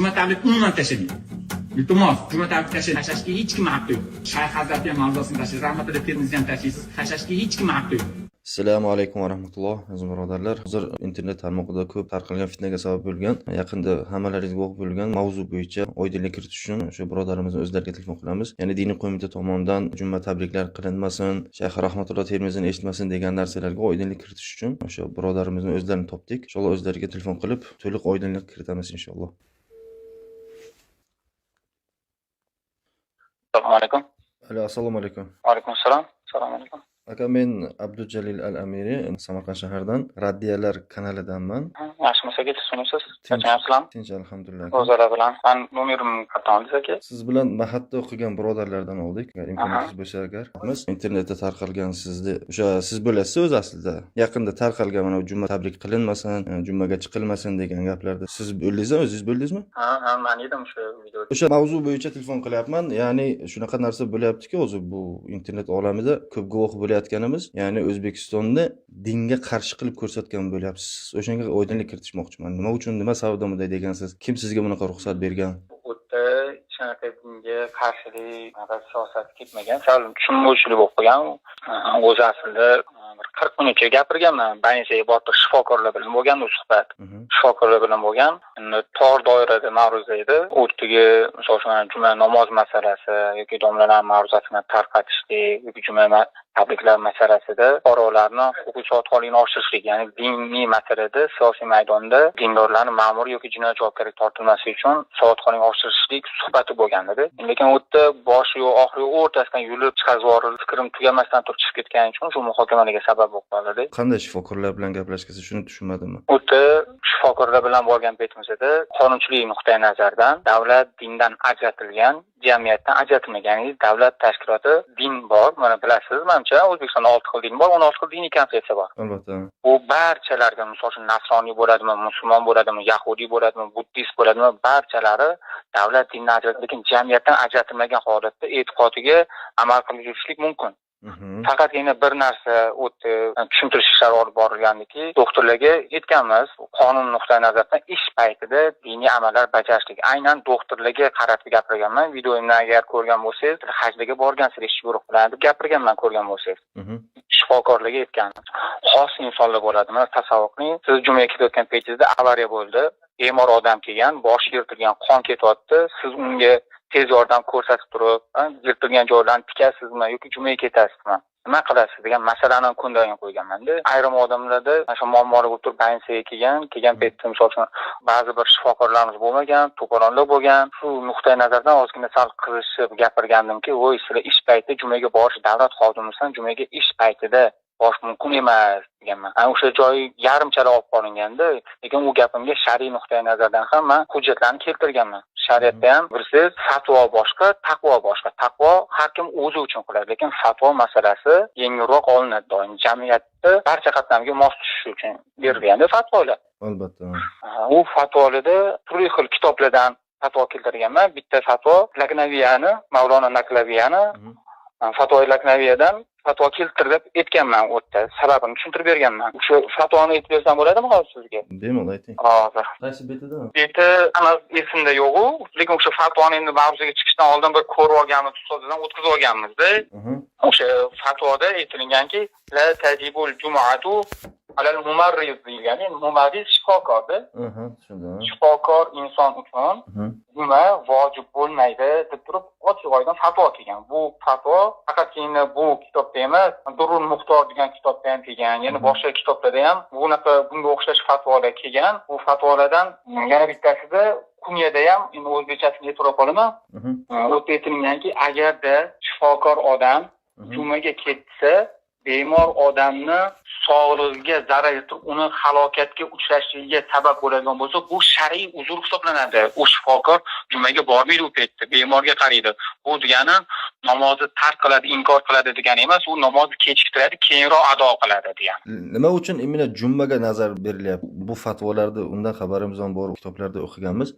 Juma tabrik umuman tashlamang. Iltimos, juma tabrik tashlashga hech kim haqqi yo'q. Shayx hazrati ham mavzusini tashlaysiz, Rahmatulloh Termiziy ham tashlaysiz, tashlashga hech kim haqqi yo'q. Assalomu alaykum va rahmatulloh, aziz birodarlar. Hozir internet tarmog'ida ko'p tarqalgan fitnaga sabab bo'lgan, yaqinda hammalaringizga guvoh bo'lgan mavzu bo'yicha oydinlik kiritish uchun o'sha birodarimizni o'zlariga telefon qilamiz. Ya'ni diniy qo'mita tomonidan juma tabriklar qilinmasin, Shayx Rahmatulloh Termiziyni eshitmasin degan narsalarga oydinlik kiritish uchun o'sha birodarimizni o'zlarini topdik. Inshaalloh o'zlariga telefon qilib, to'liq oydinlik kiritamiz inshaalloh. Assalomu alaykum. Alo, assalomu alaykum. Alaykum assalom. Assalomu alaykum. Aka, men Abdujalil Al-Amiri, Samarqand shahridan, Raddiyalar kanalidanman. Yaxshimisiz aka, tinchmisiz? Tinch. Charchayapsizlarmi? Tinch, alhamdulillah. Aka. O'zara bilan. Man nomerimni qayerdan oldingiz aka? Siz bilan mahatda o'qigan birodarlardan oldik. Agar imkoniyatingiz bo'lsa agar. Biz internetda tarqalgan sizni, o'sha siz bo'lasiz o'zi aslida. Yaqinda tarqalgan mana juma tabrik qilinmasin, jumaga chiqilmasin degan gaplarda siz bo'ldingizmi, o'zingiz bo'ldingizmi? Ha, man edim o'sha videoda. O'sha mavzu bo'yicha telefon qilyapman. Ya'ni shunaqa narsa bo'lyaptiki, o'zi bu internet olamida ko'p guvoh bo'layotganimiz, ya'ni O'zbekistonni dinga qarshi qilib ko'rsatgan bo'lyapsiz. O'shanga oydinlik kiritishmoqchiman. Nima uchun, nima sababdan bunday degansiz? Kim sizga bunaqa ruxsat bergan? U yerda shunaqa dinga qarshilik, anaqa siyosat ketmagan. Sal tushunmovchilik bo'lib qolgan. O'zi aslida bir 40 minutcha gapirganman. Больницаga borib turib shifokorlar bilan bo'lgan u suhbat. Shifokorlar bilan bo'lgan. Endi tor doirada ma'ruza edi. U yerdagi, misol uchun, mana juma namoz masalasi yoki domlalar ma'ruzasini tarqatishlik yoki juma tabriklar masalasida fuqarolarni huquqiy savodxonligini oshirishlik, ya'ni diniy masalada siyosiy maydonda dindorlarni ma'muriy yoki jinoiy javobgarlik tortilmasligi uchun savodxonlikni oshirishlik suhbati bo'lgan edi. Lekin u yerda boshi yo'q, oxiri yo'q, o'rtasidan yulib chiqarib yuborildi. Fikrim tugamasdan turib chiqib ketgani uchun shu muhokamalarga sabab bo'lib qoldi. Qanday shifokorlar bilan gaplashgansiz, shuni tushunmadim. U yerda shifokorlar bilan bo'lgan paytimizda qonunchilik nuqtai nazaridan davlat dindan ajratilgan, jamiyatdan ajratilmagan, ya'ni davlat tashkiloti din bor. Mana bilasiz, manimcha O'zbekistonda 6 xil din bor, 16 xil diniy konfessiya bor. Albatta. Bu barchalarga, misol uchun, nasroniy bo'ladimi, musulmon bo'ladimi, yahudiy bo'ladimi, buddist bo'ladimi, barchalari davlat dindan ajratilgan, lekin jamiyatdan ajratilmagan holatda e'tiqodiga amal qilib yurishlik mumkin. Faqatgina bir narsa o'tdi, tushuntirish ishlari olib borilgandiki, doktorlarga aytganmiz, qonun nuqtai nazaridan ish paytida diniy amallar bajarishlik. Aynan doktorlarga qaratib gapirganman. Videoimni agar ko'rgan bo'lsangiz, hajga borgansiz ish guruh bilan deb gapirganman, ko'rgan bo'lsangiz. Shifokorlarga aytganmiz. Xos insonlar bo'ladi. Mana tasavvur qiling, siz jumaga ketayotgan paytingizda avariya bo'ldi, bemor odam kelgan, boshi yirtilgan, qon ketyapti, siz unga tez yordam ko'rsatib turib, yirtilgan joylarni tikasizmi yoki jumaga ketasizmi? Nima qilasiz degan masalani ko'ndalang qo'yganman-da. Ayrim odamlarda mana shu muammolar bo'lib turib, больницаga kelgan, kelgan paytda misol uchun ba'zi bir shifokorlarimiz bo'lmagan, to'polonlar bo'lgan. Shu nuqtai nazardan ozgina sal qizishib gapirgandimki, voy, sizlar ish paytida jumaga borish, davlat xodimisan, jumaga ish paytida borish mumkin emas deganman. Ana o'sha joyi yarimchala olib qolinganda, lekin u gapimga shar'iy nuqtai nazardan ham men hujjatlarni keltirganman. Shariatda ham bilsangiz, fatvo boshqa, taqvo boshqa. Taqvo har kim o'zi uchun qiladi, lekin fatvo masalasi yengilroq olinadi doim jamiyatda barcha qatlamga mos tushishi uchun berilganda fatvolar. Albatta. U fatvolarda turli xil kitoblardan fatvo keltirganman. Bitta fatvo Laknaviyani, Mavlona Naklaviyani, Fatvo Laknaviyadan fatvo keltirib aytganman u yerda, sababini tushuntirib berganman. O'sha fatvoni aytib bersam bo'ladimi hozir sizga? Bemalol ayting. Hozir. Qaysi betida? Beti aniq esimda yo'q-u, lekin o'sha fatvoni endi mavzuga chiqishdan oldin bir ko'rib olganmiz, ustozdan o'tkazib olganmiz-da. O'sha fatvoda aytilganki, la tajibul jumu'atu alal mumarrid deyilgan, ya'ni mumarrid shifokorda. Tushundim. Shifokor inson uchun juma vojib bo'lmaydi deb turib ochiq oydin fatvo kelgan. Bu fatvo faqatgina bu kitobda emas, Durrul Muxtor degan kitobda ham kelgan, yana boshqa kitoblarda ham bunga o'xshash fatvolar kelgan. Bu fatvolardan yana bittasida Kunyada ham, endi o'zbekchasini e'tirof qilaman. U yerda aytilganki, agarda shifokor odam jumaga ketsa, bemor odamni sog'lig'iga zarar yetib, uni halokatga uchrashiga sabab bo'ladigan bo'lsa, bu shar'iy uzr hisoblanadi. U shifokor jumaga bormaydi u paytda, bemorga qaraydi. Bu degani namozni tark qiladi, inkor qiladi degani emas, u namozni kechiktiradi, keyinroq ado qiladi degani. Nima uchun imенно jumaga nazar berilyapti? Bu fatvolarda undan xabarimiz ham bor, kitoblarda o'qiganmiz.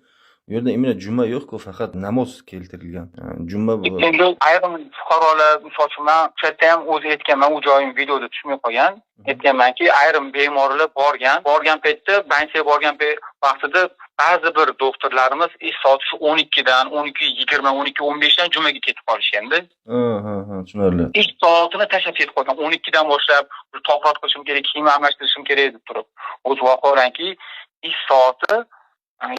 U yerda именно juma yo'q-ku, faqat namoz keltirilgan. Juma Endi ayrim fuqarolar, misol uchun, man o'sha yerda ham o'zi aytganman, u joyim videoda tushmay qolgan. Aytganmanki, ayrim bemorlar borgan paytda, больница ga borgan vaqtida ba'zi bir doktorlarimiz ish soati shu 12dan, 12:20, 12:15dan jumaga ketib qolishganda. Ha, ha, ha, tushunarli. Ish soatini tashlab ketib qolgan. 12dan boshlab tahorat qilishim kerak, kiyim almashtirishim kerak deb turib. O'zi vaholanki, ish soati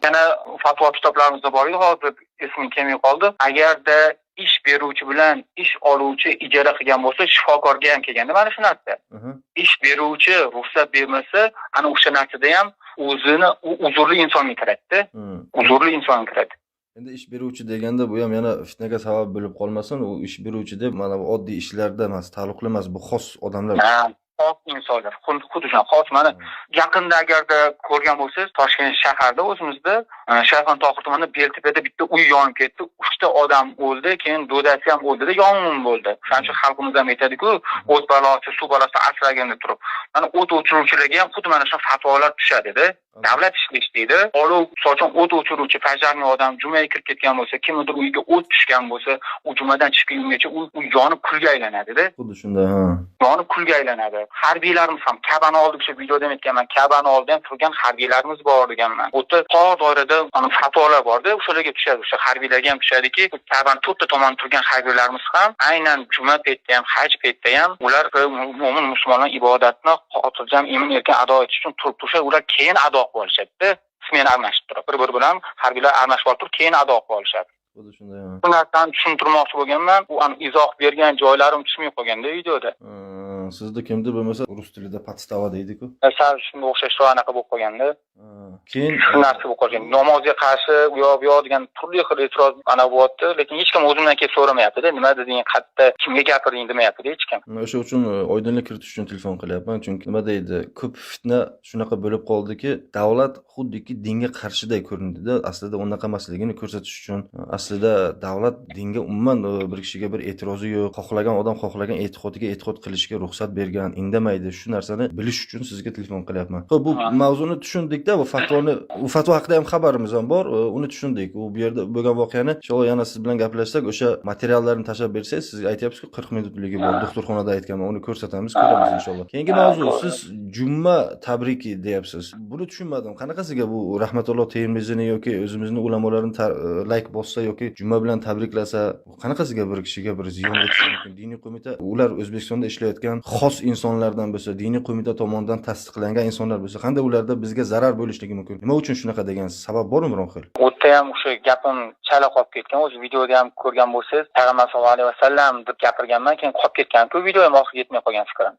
yana fatvo kitoblarimizda bor edi, hozir esimga kelmay qoldi. Agarda ish beruvchi bilan ish oluvchi ijara qilgan bo'lsa, shifokorga ham kelganda mana shu narsa. Ish beruvchi ruxsat bermasa, ana o'sha narsada ham o'zini u uzrli insonga kiradida. Uzrli insonga kiradi. Endi ish beruvchi deganda bu ham yana fitnaga sabab bo'lib qolmasin. U ish beruvchi deb mana bu oddiy ishlarda emas, taalluqli emas, bu xos odamlar. Ha, xos insonlar. Xuddi shunaqa xos. Mana yaqinda agarda ko'rgan bo'lsangiz, Toshkent shaharida o'zimizda Shayxon Tohir tumanida Beltepada bitta uy yonib ketdi. 3 ta odam o'ldi, keyin dodasi ham o'ldida, yong'in bo'ldi. O'shaning uchun xalqimiz ham aytadi-ku, o't balosi, suv balosi asragin deb turib. Mana o't o'chiruvchilarga ham xuddi mana shu fatvolar tushadi-da. Davlat ishlaydi. Olov, misol uchun, o't o'chiruvchi пожарный odam jumaga kirib ketgan bo'lsa, kimnidir uyiga o't tushgan bo'lsa, u jumadan chiqib kelgungacha u yonib kulga aylanadi-da. Xuddi shunday, ha. Yonib kulga aylanadi. Harbiylarimiz ham Ka'bani oldi, o'sha videoda ham aytganman, Ka'bani oldida ham turgan harbiylarimiz bor deganman. U yerda tor doirada ana fatvolar borda, o'shalarga tushadi, o'sha harbiylarga ham tushadiki, Ka'bani to'rtta tomon turgan harbiylarimiz ham aynan juma paytida ham, haj paytida ham ular mo'min musulmonlar ibodatni xotirjam, emin erkin ado etish uchun turib turishadi, ular keyin ado qilib olishadi. Smena almashib turib, bir-biri bilan harbiylar almashib olib turib, keyin ado qilib olishadi. Xuddi shunday, ha. Bu narsani tushuntirmoqchi bo'lganman. U an izoh bergan joylarim tushmay qolganda videoda. Ha, sizda kimdir bo'lmasa rus tilida подстава deydi-ku. Sal shunga o'xshashroq anaqa bo'lib qolganda. Ha, keyin Shu narsa bo'lib qolgan. Namozga qarshi u yoq bu yoq degan turli xil e'tiroz ana bo'lyapti, lekin hech kim o'zimdan kelib so'ramayapti-da, nima deding, qayerda, kimga gapirding demayapti-da hech kim. Men o'sha uchun oydinlik kiritish uchun telefon qilyapman, chunki nima deydi, ko'p fitna shunaqa bo'lib qoldiki, davlat xuddiki dinga qarshiday ko'rindida, aslida unaqa emasligini ko'rsatish uchun. Aslida davlat dinga umuman bir kishiga bir e'tirozi yo'q, xohlagan odam xohlagan e'tiqodiga e'tiqod qilishga ruxsat bergan, indamaydi. Shu narsani bilish uchun sizga telefon qilyapman. Xo'p, bu mavzuni tushundikda, bu fatvoni, u fatvo haqida ham xabarimiz ham bor, uni tushundik. U bu yerda bo'lgan voqeani inshaalloh yana siz bilan gaplashsak, o'sha materiallarni tashlab bersangiz, siz aytyapsiz-ku 40 minutligi bor, doktorxonada aytganman, uni ko'rsatamiz, ko'ramiz inshaalloh. Keyingi mavzu, siz juma tabriki deyapsiz. Buni tushunmadim. Qanaqasiga bu Rahmatulloh Termizini yoki o'zimizni ulamolarni layk bossa yoki juma bilan tabriklasa, qanaqasiga bir kishiga bir ziyon yetishi mumkin? Diniy qo'mita, ular O'zbekistonda ishlayotgan xos insonlardan bo'lsa, diniy qo'mita tomonidan tasdiqlangan insonlar bo'lsa, qanday ularda bizga zarar bo'lishligi mumkin? Nima uchun shunaqa degan sabab bormi biron xil? U yerda ham o'sha gapim chala qolib ketgan. O'zi videoda ham ko'rgan bo'lsangiz, Payg'ambar sollallohu alayhi vasallam deb gapirganman, keyin qolib ketgan-ku, video ham oxiriga yetmay qolgan fikrim.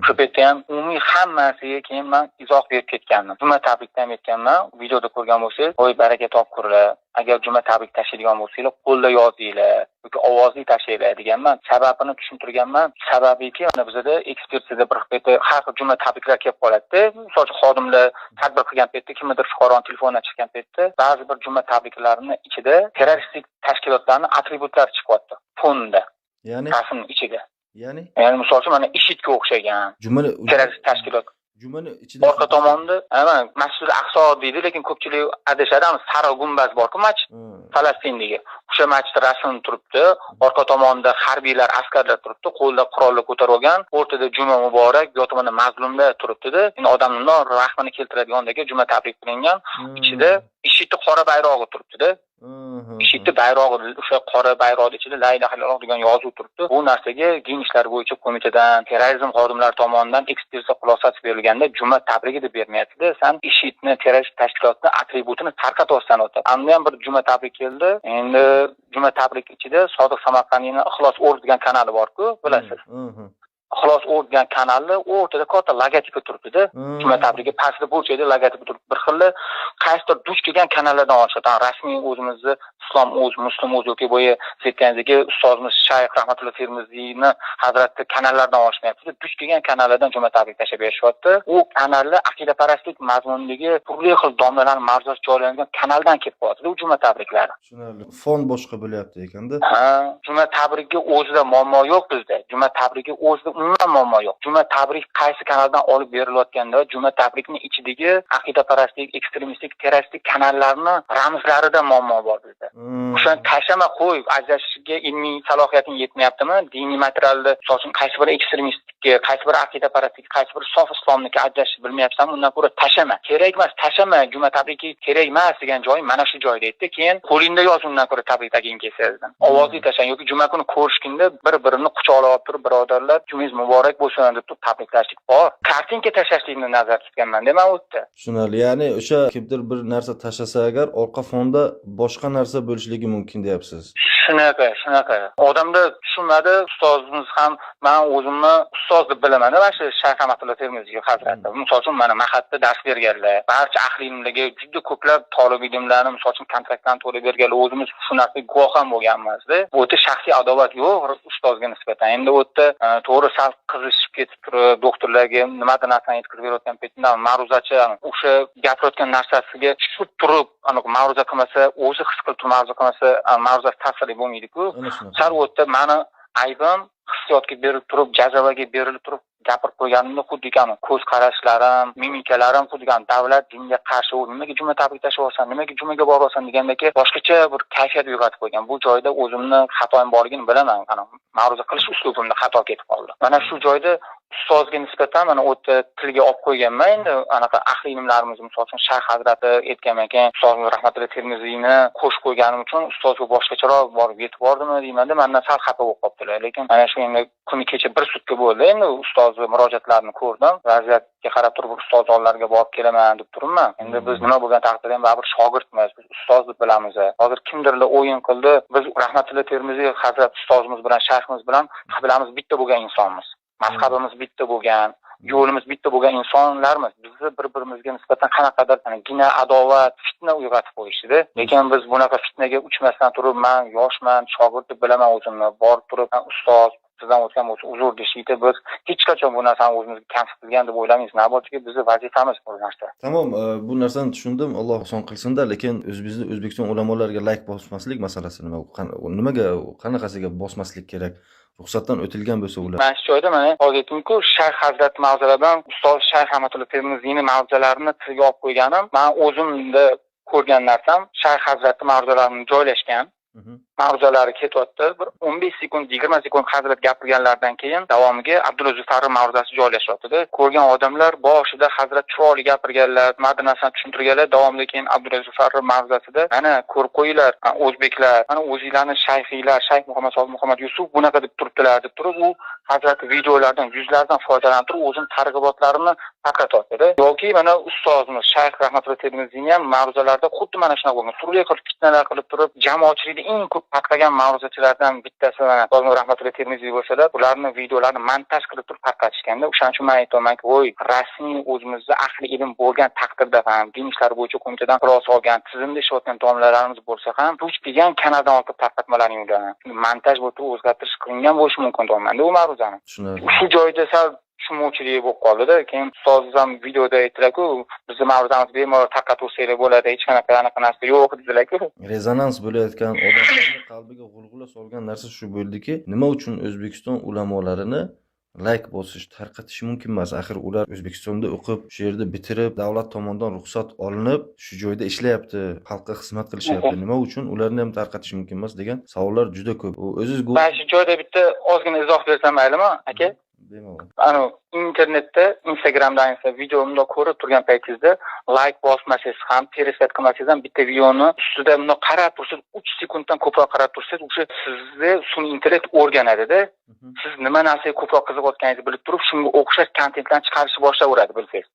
O'sha paytda ham umumiy hammasiga keyin men izoh berib ketgandim. Juma tabrikda ham aytganman, videoda ko'rgan bo'lsangiz, voy baraka topkurlar, agar juma tabrik tashlaydigan bo'lsanglar, qo'lda yozinglar yoki ovozli tashlanglar deganman. Sababini tushuntirganman. Sababiki, mana bizada ekspertizada bir paytda har xil juma tabriklar kelib qoladi-da. Misol uchun, xodimlar tadbir qilgan paytda kimnidir fuqaroni telefonidan chiqqan paytda ba'zi bir juma tabriklarini ichida terroristik tashkilotlarning atributlari chiqyapti fonda. Ya'ni rasmning ichida. Ya'ni? Ya'ni misol uchun mana IShIDga o'xshagan Jumani terrorist tashkilot. Jumani ichida orqa tomonda mana Masjid Aqso deydi, lekin ko'pchilik adashadi, ana sariq gumbaz bor-ku masjid Falastindagi. O'sha masjid rasmi turibdi, orqa tomonda harbiylar, askarlar turibdi, qo'lda qurolni ko'tarib olgan, o'rtada juma muborak, bu tomonda mazlumlar turibdi-da. Endi odamning rahmini keltiradigandagi juma tabrik qilingan, ichida IShIDni qora bayrog'i turibdi-da. IShIDni bayrog'i, o'sha qora bayroqning ichida la ilaha illalloh degan yozuv turibdi. Bu narsaga din ishlari bo'yicha qo'mitadan, terrorizm xodimlari tomonidan ekspertiza xulosasi berilganda juma tabrigi deb bermayapti-da. San IShIDni, terrorist tashkilotni atributini tarqatyapsan o'ta. Endi ham bir juma tabrik keldi. Endi juma tabrik ichida Sodiq Samarqandiyning Ixlos O'rg degan kanali bor-ku, bilasiz. Ixlos O'rg degan kanalni o'rtada katta logotipi turibdi-da. Juma tabrigi pastda burchakda logotipi turibdi. Bir xil qaysidir duch kelgan kanallardan olishadi. Rasmiy o'zimizni Islom o'z, Muslim o'z yoki boya siz aytganingizdek ustozimiz Shayx Rahmatulloh Termiziyni hazrati kanallardan olishmayapti. Duch kelgan kanallardan juma tabrik tashlab berishyapti. U kanallar aqidaparastlik mazmunidagi turli xil domlalar mavzusi joylangan kanaldan kelib qolyapti u juma tabriklari. Tushunarli. Fon boshqa bo'lyapti ekanda. Ha, juma tabrigi o'zida muammo yo'q bizda. Juma tabrigi o'zida umuman muammo yo'q. Juma tabrik qaysi kanaldan olib berilayotganda juma tabrikni ichidagi aqidaparastlik, ekstremistik, terroristik kanallarni ramzlarida muammo bor bizda. O'shani tashlama, qo'y, ajrashishga ilmiy salohiyating yetmayaptimi? Diniy materialni, misol uchun, qaysi bir ekstremistikka, qaysi bir aqidaparastlik, qaysi bir sof islomniki ajrashishni bilmayapsanmi? Undan ko'ra tashlama. Kerak emas, tashlama, juma tabriki kerak emas degan joy mana shu joyda edi. Keyin qo'lingda yoz undan ko'ra tabriktaging kelsa dedim. Ovozli tashlang yoki juma kuni ko'rishganda bir-birini quchoqlab turib, birodarlar, jumangiz muborak bo'lsin deb turib tabriklashlik bor. Kartinka tashlashlikni nazarda tutganman, man o'tdi. Tushunarli. Ya'ni o'sha kimdir bir narsa tashlasa agar orqa fonda boshqa narsa bo'lishligi mumkin deyapsiz. Shunaqa, shunaqa. Odamda tushunmadi, ustozimiz ham, men o'zimni ustoz deb bilaman, mana shu Shayx Ahmadullo Termiziy hazrati. Misol uchun mana mahatda dars berganlar, barcha ahli ilmlarga juda ko'plab tolib ilmlarni, misol uchun kontraktlarni to'lab berganlar, o'zimiz shu narsaga guvoh ham bo'lganmiz-da. Bu yerda shaxsiy adovat yo'q ustozga nisbatan. Endi u yerda to'g'ri sal qizishib ketib turib, doktorlarga nimadir narsani yetkazib berayotgan paytda ma'ruzachi o'sha gapirayotgan narsasiga tushib turib, aniq ma'ruza qilmasa, o'zi his qilib turib ma'ruza qilmasa, ma'ruzasi ta'sirli bo'lmaydi-ku. Sal u yerda mani aybim hissiyotga berilib turib, jazavaga berilib turib gapirib qo'yganimda xuddi ko'z qarashlarim, mimikalarim xuddi davlat dinga qarshi, u nimaga juma tabrik tashlayapsan, nimaga jumaga boryapsan degandagi boshqacha bir kayfiyat uyg'otib qo'ygan. Bu joyda o'zimni xatoyim borligini bilaman. Ana ma'ruza qilish uslubimda xato ketib qoldi. Mana shu joyda ustozga nisbatan mana u yerda tilga olib qo'yganman. Endi anaqa ahli ilmlarimiz, misol uchun Shayx hazrati aytganman ekan, ustozimiz Rahmatullo Termiziyni qo'shib qo'yganim uchun ustozga boshqacharoq borib yetib bordimi deymanda, mendan sal xafa bo'lib qolibdilar. Lekin mana shu endi kuni kecha bir sutka bo'ldi. Endi ustoz murojaatlarini ko'rdim. Vaziyatga qarab turib ustoz oldilariga borib kelaman deb turibman. Endi biz nima bo'lgan taqdirda ham baribir shogirdmiz, biz ustoz deb bilamiz. Hozir kimdirlar o'yin qildi. Biz Rahmatullo Termiziy hazrat ustozimiz bilan, shayximiz bilan qiblamiz bitta bo'lgan insonmiz. Mazhabimiz bitta bo'lgan, yo'limiz bitta bo'lgan insonlarmiz. Bizni bir-birimizga nisbatan qanaqadir gina, adovat, fitna uyg'otib qo'yishdi. Lekin biz bunaqa fitnaga uchmasdan turib, men yoshman, shogird deb bilaman o'zimni, borib turib, ustoz sizdan o'tgan bo'lsa uzr deyishdi. Biz hech qachon bu narsani o'zimizga kamsitilgan deb o'ylamaymiz. Navbatdagi bizni vazifamiz bu narsa. Tamom, bu narsani tushundim. Alloh oson qilsin-da, lekin o'zimizni O'zbekiston ulamolariga like bosmaslik masalasi nima? Nimaga, qanaqasiga bosmaslik kerak? Ruxsatdan o'tilgan bo'lsa ular. Mana shu joyda mana hozir aytdimku, Shayx hazrat mavzularidan ustoz Shayx Ahmadullo Termiziyning mavzularini tilga olib qo'yganim, men o'zimda ko'rgan narsam, Shayx hazratning mavzularini joylashgan. Ma'ruzalari ketyapti. Bir 15 sekund, 20 sekund hazrat gapirganlaridan keyin davomiga Abdulla Zufarni ma'ruzasi joylashyapti-da. Ko'rgan odamlar boshida hazrat chiroyli gapirganlar, nimadir narsani tushuntirganlar, davomida keyin Abdulla Zufarni ma'ruzasida mana ko'rib qo'yinglar, o'zbeklar, mana o'zinglarni shayxinglar, Shayx Muhammad Solih Muhammad Yusuf bunaqa deb turibdilar deb turib, u hazrat videolardan, yuzlardan foydalanib turib o'zining targ'ibotlarini tarqatyapti-da. Yoki mana ustozimiz Shayx Rahmatullo Termiziyning ham ma'ruzalarida xuddi mana shunaqa bo'lgan. Turli xil fitnalar qilib turib, jamoatchilikda eng ko'p tarqagan ma'ruzachilardan bittasi mana ustozimiz Rahmatullo Termiziy bo'lsalar, ularni videolarini montaj qilib turib tarqatishganda, o'shaning uchun men aytamanki, voy, rasmiy o'zimizda ahli ilm bo'lgan taqdirda ham, din ishlari bo'yicha qo'mitadan xulosa olgan, tizimda ishlayotgan domlalarimiz bo'lsa ham, duch degan kanaldan olib tarqatmalaring ularni. Montaj bo'lib turib o'zgartirish qilingan bo'lishi mumkin deyman-da u ma'ruzani. Tushunarli. Shu joyda sal tushunmovchilik bo'lib qoldi-da. Keyin ustozimiz ham videoda aytdilar-ku, bizni ma'ruzamiz bemalol tarqatuvsanglar bo'ladi, hech qanaqa anaqa narsa yo'q dedilar-ku. Rezonans bo'layotgan odamlarning qalbiga g'ulg'ula solgan narsa shu bo'ldiki, nima uchun O'zbekiston ulamolarini like bosish, tarqatish mumkin emas? Axir ular O'zbekistonda o'qib, shu yerda bitirib, davlat tomonidan ruxsat olinib, shu joyda ishlayapti, xalqqa xizmat qilishyapti. Nima uchun ularni ham tarqatish mumkin emas degan savollar juda ko'p. U o'zingiz Mana shu joyda bitta ozgina izoh bersam maylimi, aka? Bemalol. Ana internetda, Instagramda ayniqsa videomni ko'rib turgan paytingizda like bosmasangiz ham, переслать qilmasangiz ham bitta videoni ustida bundoq qarab tursangiz, 3 sekunddan ko'proq qarab tursangiz, o'sha sizni sun'iy intellekt o'rganadi-da. Siz nima narsaga ko'proq qiziqayotganingizni bilib turib, shunga o'xshash kontentlarni chiqarishni boshlayveradi, bilsangiz.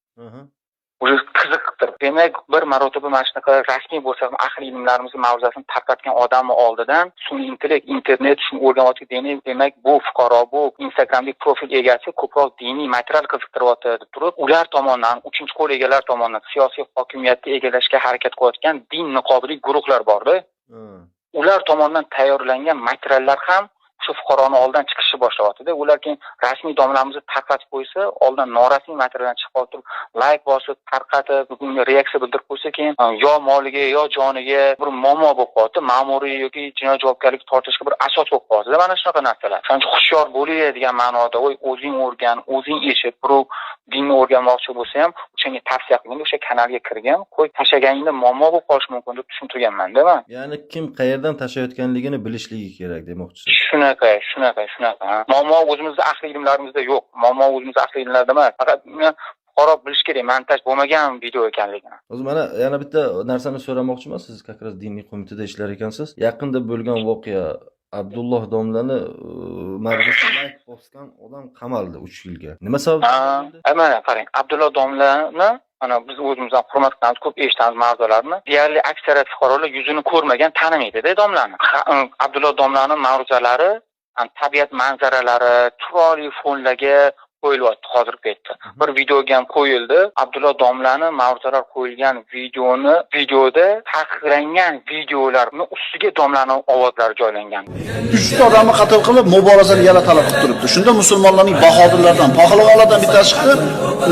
Уже qiziqtir. Demak, bir marotaba mana shunaqa rasmiy bo'lsa ham ahli ilmlarimizni mavzusini tarqatgan odamni oldidan sun'iy intellekt, internet shuni o'rganayotgan, demak, bu fuqaro, bu Instagramdagi profil egasi ko'proq diniy material qiziqtiryapti deb turib, ular tomonidan, uchinchi qo'l egalari tomonidan siyosiy hokimiyatni egallashga harakat qilayotgan din niqobli guruhlar borda. Ular tomonidan tayyorlangan materiallar ham Shu fuqaroni oldidan chiqishni boshlayapti-da. Ular keyin rasmiy domlamizni tarqatib qo'ysa, oldin norasmiy materialdan chiqib qolib turib, layk bosib, tarqatib, bunga reaksiya bildirib qo'ysa, keyin yo moliga, yo joniga bir muammo bo'lib qoladi, ma'muriy yoki jinoiy javobgarlik tortishga bir asos bo'lib qoladi. Mana shunaqa narsalar. Shuning uchun hushyor bo'ling degan ma'noda, voy o'zing o'rgan, o'zing eshit, birov dinni o'rganmoqchi bo'lsa ham, o'shanga tavsiya qilgin, o'sha kanalga kirgin, qo'y tashlaganingda muammo bo'lib qolishi mumkin deb tushuntirganman-da men. Ya'ni kim qayerdan tashlayotganligini bilishligi kerak demoqchisiz. Shunaqa, shunaqa, shunaqa. Muammo o'zimizda ahli ilmlarimizda yo'q. Muammo o'zimizda ahli ilmlarda emas. Faqat fuqaro bilish kerak, montaj bo'lmagan video ekanligini. Hozir mana yana bitta narsani so'ramoqchiman. Siz как раз diniy qo'mitada ishlar ekansiz. Yaqinda bo'lgan voqea, Abdulloh domlani ma'ruzasiga layk bosgan odam qamaldi 3 yilga. Nima sababdan? Mana qarang, Abdulloh domlani mana biz o'zimiz ham hurmat qilamiz, ko'p eshitamiz ma'ruzalarni. Deyarli aksariyat fuqarolar yuzini ko'rmagan, tanimaydi-da domlani. Abdulloh domlani ma'ruzalari tabiat manzaralari, chiroyli fonlarga qo'yilyapti hozirgi paytda. Bir videoga ham qo'yildi. Abdulloh domlani ma'ruzalar qo'yilgan videoni, videoda taqiqlangan videolarni ustiga domlani ovozlari joylangan. 3 ta odamni qatl qilib, muborazani yana talab qilib turibdi. Shunda musulmonlarning bahodirlaridan, pahlavonlardan bittasi chiqdi,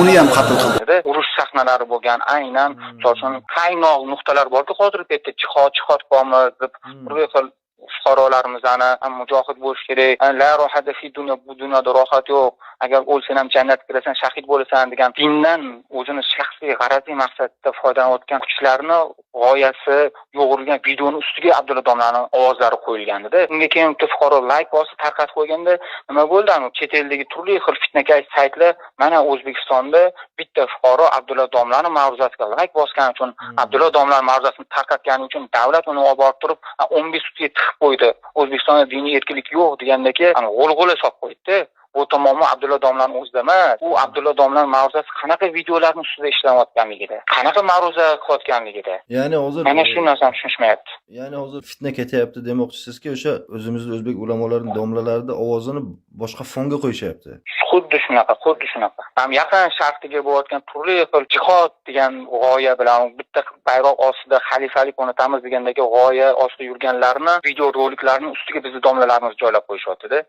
uni ham qatl qildi. Urush sahnalari bo'lgan, aynan misol uchun qaynoq nuqtalar borki, hozirgi paytda jihod, jihod bormi deb bir xil fuqarolarimizni mujohid bo'lish kerak, la rohata fi dunyo, bu dunyoda rohat yo'q, agar o'lsang ham jannatga kirasan, shahid bo'lasan degan dindan o'zini shaxsiy g'arazli maqsadda foydalanayotgan kuchlarni g'oyasi yo'g'rilgan videoni ustiga Abdulla domlani ovozlari qo'yilgandida. Unga keyin bitta fuqaro layk bosib tarqatib qo'yganda nima bo'ldi? Chet eldagi turli xil fitnakash saytlar mana O'zbekistonda bitta fuqaro Abdulla domlani ma'ruzasiga layk bosgani uchun, Abdulla domlani ma'ruzasini tarqatgani uchun davlat uni olib borib turib 15 sutkaga tiqib qo'ydi. O'zbekistonda diniy erkinlik yo'q degandagi g'ulg'ula solib qo'ydi. Bu tomonmi Abdulla domlani o'zida emas. U Abdulla domlani ma'ruzasi qanaqa videolarning ustida ishlanayotganligida, qanaqa ma'ruza qilayotganligida. Ya'ni hozir mana shu narsani tushunishmayapti. Ya'ni hozir fitna ketyapti demoqchisizki, o'sha o'zimizni o'zbek ulamolarining domlalarida ovozini boshqa fonga qo'yishyapti. Xuddi shunaqa, xuddi shunaqa. Ham Yaqin Sharqdagi bo'layotgan turli xil jihod degan g'oya bilan bitta bayroq ostida xalifalik o'rnatamiz degandagi g'oya ostida yurganlarni video roliklarining ustiga bizni domlalarimiz joylab qo'yishyapti-da.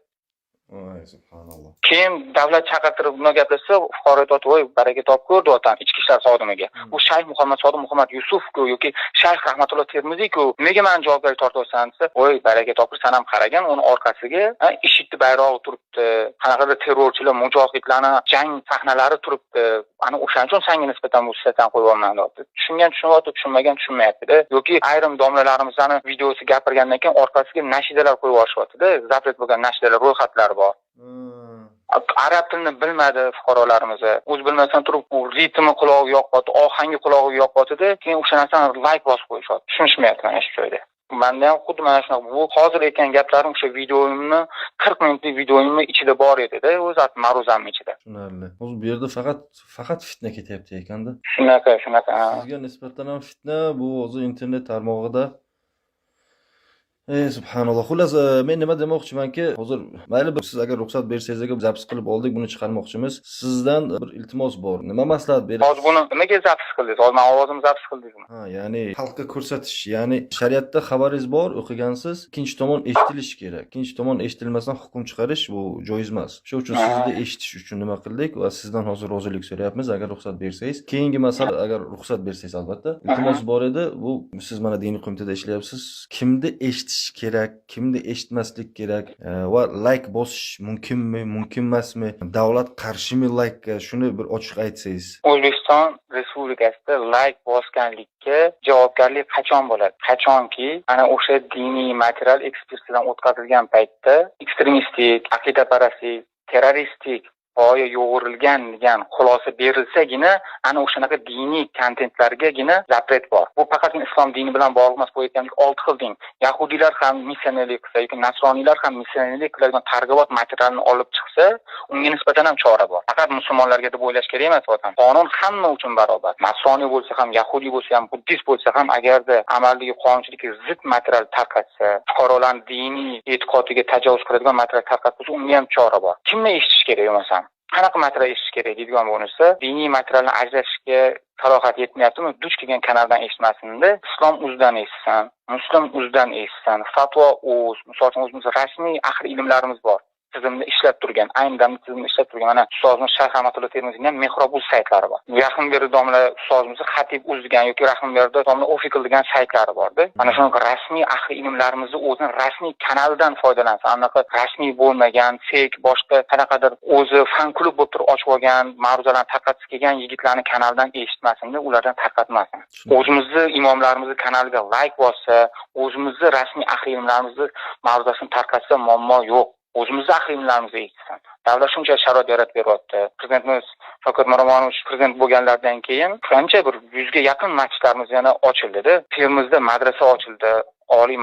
Voy subhanalloh. Keyin davlat chaqirtirib nima gaplashsa, fuqaro aytyapti, voy baraka topib ko'r deyapti ichki ishlar xodimiga. Bu Shayx Muhammad Sodiq Muhammad Yusuf-ku yoki Shayx Rahmatulloh Termiziy-ku, nega meni javobgarlik tortyapsan desa, voy baraka topib san ham qaragan, uni orqasiga IShIDni bayrog'i turibdi, qanaqadir terrorchilar, mujohidlarni jang sahnalari turibdi. Ana o'shaning uchun senga nisbatan bu satan qo'yyapman deyapti. Tushungan tushunyapti, tushunmagan tushunmayapti-da. Yoki ayrim domlalarimizni videosi gapirgandan keyin orqasiga nashidalar qo'yib yuborishyapti-da, zapret bo'lgan nashidalar ro'yxatlari bor. Arab tilini bilmadi fuqarolarimiz. O'zi bilmasdan turib u ritmi qulog'iga yoqyapti, ohangi qulog'iga yoqyapti-da, keyin o'sha narsani layk bosib qo'yishyapti. Tushunishmayapti mana shu joyda. Menda ham xuddi mana shunaqa bu hozir aytgan gaplarim o'sha videoimni 40 minutlik videoimni ichida bor edi-da, o'zi ma'ruzamning ichida. Tushunarli. Hozir bu yerda faqat fitna ketyapti ekanda. Shunaqa, shunaqa. Sizga nisbatan ham fitna bu hozir internet tarmog'ida. Subhanalloh. Xullas, men nima demoqchimanki, hozir mayli siz agar ruxsat bersangiz, agar запись qilib oldik, buni chiqarmoqchimiz. Sizdan bir iltimos bor. Nima maslahat berasiz? Hozir buni nimaga запись qildingiz? Hozir men ovozimni запись qildingizmi? Ha, ya'ni xalqqa ko'rsatish, ya'ni shariatda xabaringiz bor, o'qigansiz, ikkinchi tomon eshitilishi kerak. Ikkinchi tomon eshitilmasdan hukm chiqarish bu joiz emas. Shuning uchun sizni eshitish uchun nima qildik va sizdan hozir rozilik so'rayapmiz, agar ruxsat bersangiz. Keyingi masala, agar ruxsat bersangiz albatta. Iltimos bor edi. Bu siz mana diniy qo'mitada ishlayapsiz. Kimni eshitish kerak, kimni eshitmaslik kerak va layk bosish mumkinmi, mumkin emasmi? Davlat qarshimi laykka? Shuni bir ochiq aytsangiz. O'zbekiston Respublikasida layk bosganlikka javobgarlik qachon bo'ladi? Qachonki ana o'sha diniy material ekspertizadan o'tkazilgan paytda ekstremistik, aqidaparastlik, terroristik g'oya yo'g'rilgan degan xulosa berilsagina, ana o'shanaqa diniy kontentlargagina запрет bor. Bu faqatgina islom dini bilan bog'liq emas, bu aytgandek 6 xil din. Yahudiylar ham missionerlik qilsa yoki nasroniylar ham missionerlik qiladigan targ'ibot materialini olib chiqsa, unga nisbatan ham chora bor. Faqat musulmonlarga deb o'ylash kerak emas, vatan. Qonun hamma uchun barobar. Nasroniy bo'lsa ham, yahudiy bo'lsa ham, buddist bo'lsa ham, agarda amaldagi qonunchilikka zid material tarqatsa, fuqarolarning diniy e'tiqodiga tajovuz qiladigan material tarqatsa, unga ham chora bor. Kimni eshitish kerak bo'lmasam? Qanaqa material eshitish kerak deydigan bo'lsa, diniy materialni ajratishga salohiyat yetmayaptimi? Duch kelgan kanaldan eshitmasin-da. Islom uzdan eshitsin, Muslim uzdan eshitsin, Fatvo uz, misol uchun o'zimiz rasmiy ahli ilmlarimiz bor. Tizimni ishlab turgan, ayni damda tizimni ishlab turgan mana ustozimiz Shayx Ahmadullo Termiziyning ham Mehrob uz saytlari bor. Yaqin domla ustozimiz Xatib uz degan yoki Rahimberdi domla Official degan saytlari borda. Mana shunaqa rasmiy ahli ilmlarimizni o'zini rasmiy kanalidan foydalansa, anaqa rasmiy bo'lmagan, fake, boshqa qanaqadir o'zi fan klub bo'lib turib ochib olgan, ma'ruzalarni tarqatib kelgan yigitlarni kanalidan eshitmasin-da, ulardan tarqatmasin. O'zimizni imomlarimizni kanaliga like bossa, o'zimizni rasmiy ahli ilmlarimizni ma'ruzasini tarqatsa muammo yo'q. O'zimizni ahli ilmlarimizni eshitsin. Davlat shuncha sharoit yaratib beryapti. Prezidentimiz Shavkat Miromonovich prezident bo'lganlaridan keyin qancha bir 100 ga yaqin masjidlarimiz yana ochildi-da. Termizda madrasa ochildi, oliy